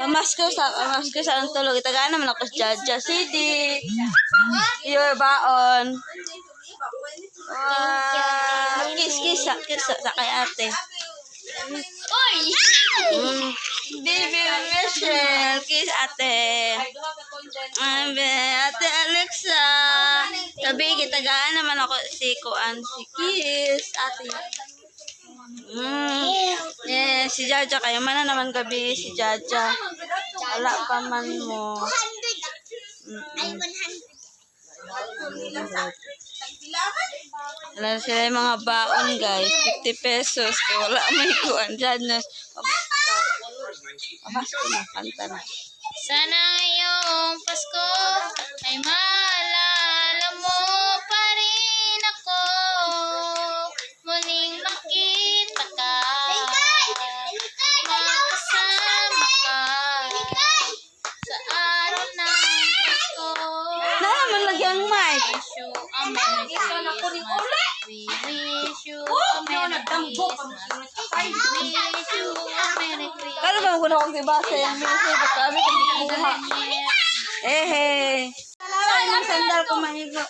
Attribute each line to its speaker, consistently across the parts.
Speaker 1: Pamasko sa ang tulog. Itagaan naman ako sa Jaja City. Your baon. Wow. Kiss, kiss, kiss sa kay ate.
Speaker 2: Uy!
Speaker 1: Baby Michelle, kiss ate. Ay, be, Ate Alexa. Sabi, gitagaan naman ako si Kuan, si Kiss, ate. Yeah, si Jaja, kayo man na naman gabi, si Jaja. Wala pa man mo.
Speaker 2: 100. Ay, 100.
Speaker 1: Wala sila yung mga baon, guys. 50 pesos. Kaya wala may kuan dyan. Pamasko na, kanta na.
Speaker 2: Sana ngayong Pasko ay maalala mo pa rin ako. Muling makita ka. Makasama ka. Sa araw ng Pasko.
Speaker 1: Na naman lagi ang mic.
Speaker 2: Wish you a Merry Christmas. We wish you a Merry Christmas. We wish you a Merry Christmas.
Speaker 1: Kala ba mo akong tibasa yung music? Pagkabi ko kuha. Eh, hey. Ay, yung sandal ko maigo.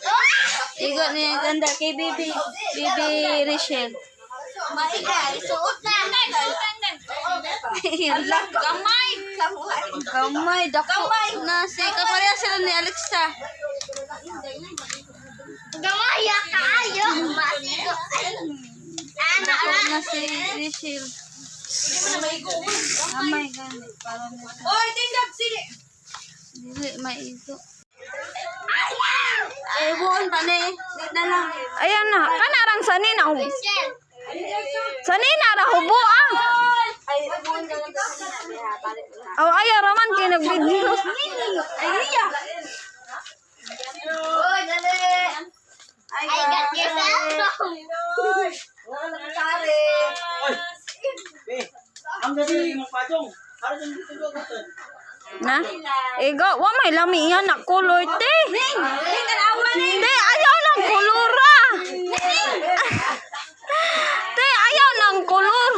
Speaker 1: Igo niya yung sandal kay Bibi. Bibi Richelle.
Speaker 2: Maigay, suot na.
Speaker 1: Gamay! Gamay, dako. Na si kapareha sila ni Alexa.
Speaker 2: Gamaya kaayo. Masigo. Ana,
Speaker 1: Dako na si Richelle. Gamay gani para na.
Speaker 3: Oy, tingnan sige.
Speaker 1: Dili maigo. Eh, buon pa ni. Di na lang.
Speaker 3: Ayan na, kanarang sanina. Sanina ra hubo ah.
Speaker 1: Ay, buon ka lang. Balik ko lang.
Speaker 3: Aw ayaw raman kay nag-video.
Speaker 1: Ay, iya.
Speaker 2: Oy, dali.
Speaker 1: Ay,
Speaker 2: I got your cell phone.
Speaker 4: Ang dali mo pajong. Para sa dito ko.
Speaker 3: Na? Igo, wa may lami yan na kulor te. Te, ayaw ng kulura. Te, ayaw ng kulor.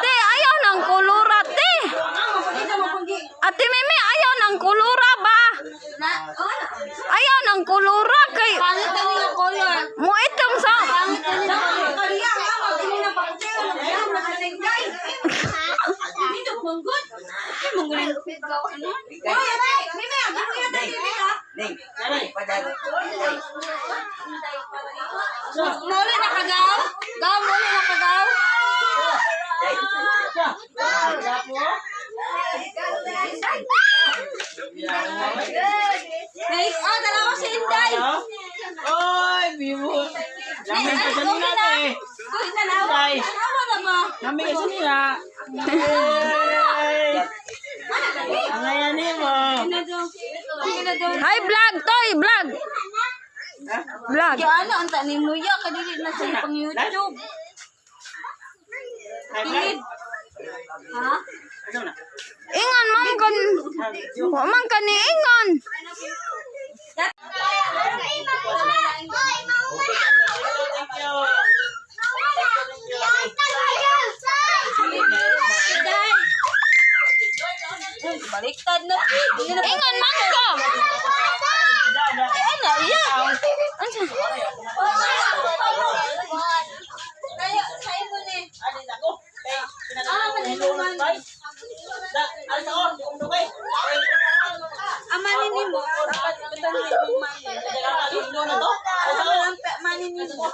Speaker 3: Te, ayaw ng kulura, te. Ate Mimi, ayaw ng kulura ba? Ayaw ng kulura kay
Speaker 1: Pangit ang iyong color.
Speaker 3: mo itong sa
Speaker 4: Ning, nanay, padal.
Speaker 1: Muli na kagaw? Gaw, muli na kagaw? Nay, oh, dalawa si Inday.
Speaker 4: Oy, bibo. Lami ka sa nila te.
Speaker 1: Uy, tanawa.
Speaker 4: Inday.
Speaker 1: Tanawa na ba?
Speaker 4: Lami ka sa nila. Hey. Ang ayani mo.
Speaker 3: Hi vlog toy, vlog. Vlog.
Speaker 1: Kaya ano, ang tanim mo ya, kadili na sa pang YouTube.
Speaker 4: Hi, vlog.
Speaker 1: Ha?
Speaker 4: Ano na?
Speaker 3: Ingon man kan wa man kan ni ingon.
Speaker 2: Oy, mauna.
Speaker 4: Thank you.
Speaker 1: Inday! Uy, baliktad na. Hindi na
Speaker 3: Ingon man ko.
Speaker 1: Ay, ano, iya.
Speaker 3: Unsa?
Speaker 1: Tayo, tayo mo ni.
Speaker 4: Alis ako. Kay
Speaker 1: Ah, maniluman.
Speaker 4: Da, alis ako. Di ko dugay.
Speaker 1: Amanin ni mo. Dapat ito na imong money.
Speaker 4: na to. Alis ako.
Speaker 1: Ang money ni mo.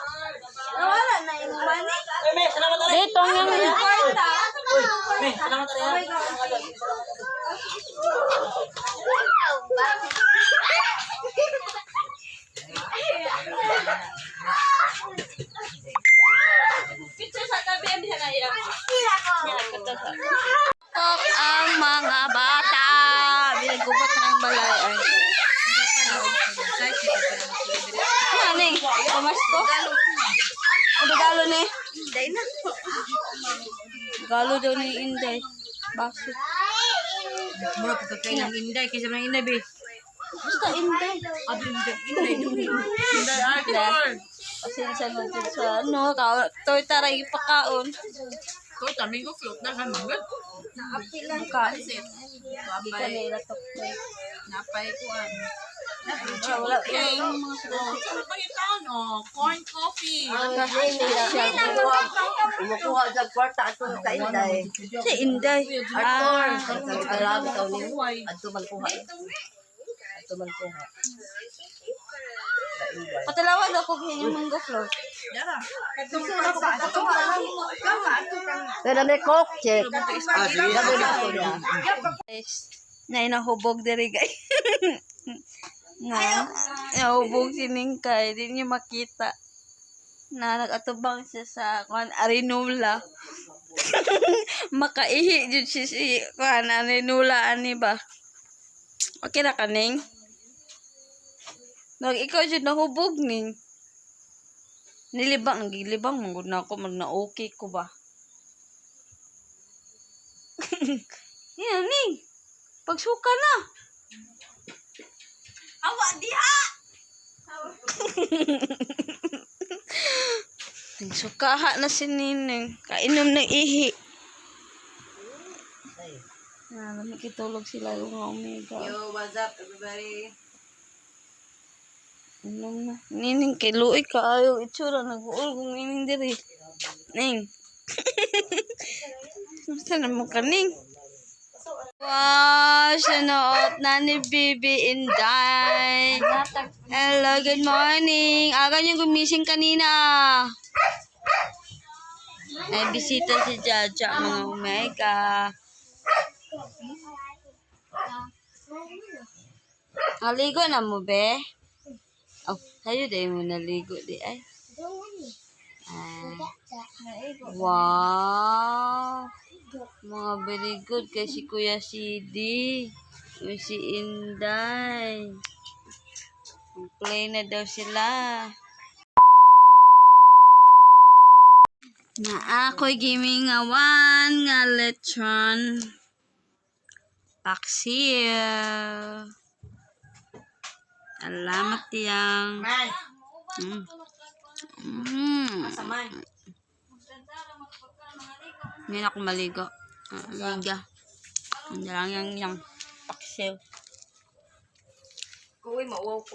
Speaker 1: Nawala na imong money.
Speaker 4: Uy, me, salamat ulit.
Speaker 3: Dito ang yung
Speaker 1: Kwarta.
Speaker 4: Uy, me, salamat ulit.
Speaker 1: Picture sa tabi, ang bisa na iya. Tok ang mga bata. Binagubat na ang balay. Ay. Ano eh? Pamasko? Ano galo ni? Inday na. Galo daw ni Inday. Bakit?
Speaker 5: Mura pa kay ng Inday kaysa mga Inday be.
Speaker 1: Basta Inday.
Speaker 5: Inday. Inday Arthur.
Speaker 1: Pasensya na dyan sa ano. Toy taray ipakaon.
Speaker 5: Ko tamin ko float na kan manggod.
Speaker 1: Kain. Gikan na ila tuktoy.
Speaker 5: Napay kuan.
Speaker 1: Wala yung mga
Speaker 4: Ano pa yung taon, oh? Corn coffee.
Speaker 6: Kumukuha sa kwarta ato sa Inday.
Speaker 1: Si Inday.
Speaker 6: Arthur, alam ikaw ni adto man kuha. Adto man kuha.
Speaker 1: Patalawan ako kay yung mango float.
Speaker 6: Pero may coke check.
Speaker 4: Ah, sige.
Speaker 1: Guys, na inahubog diri, guys. Na nahubog si Ningkay, di niyo makita. Na nagatubang siya sa kuan arinula. Makaihi jud siya si kuan arinula ani ba. Okay ra ka, Ning? Nag ikaw jud nahubog, Ning. Nilibang, gilibang man gud na ako, mag na okay ko ba. Yan, Ning. Pagsuka na. Awa diha. Nagsukaha na si Nining. Kainom ng ihi. Na, namikitulog sila yung mga omega.
Speaker 5: Yo, what's up, everybody?
Speaker 1: Inom na. Nining, kay luoy ka ayaw itsura. Nag-uul kong Nining diri. Ning. Basta naman ka, Ning. Wow, sinuot na ni Bibi Inday. Hello, good morning. Aga niyong gumising kanina. Ay, bisita si Jaja, mga omega. Naligo na mo, be? Oh, sayo di mo naligo di ay. Ah. Wow. Mga very good kay si Kuya CD. O si Inday. Play na daw sila. Na ako'y gimingawan nga lechon. Paksiw. Salamat yang. Ngayon ako maligo. Ah, liga. Ang lang yang yang. Paksiw.
Speaker 5: Kuwi, mauwaw ko.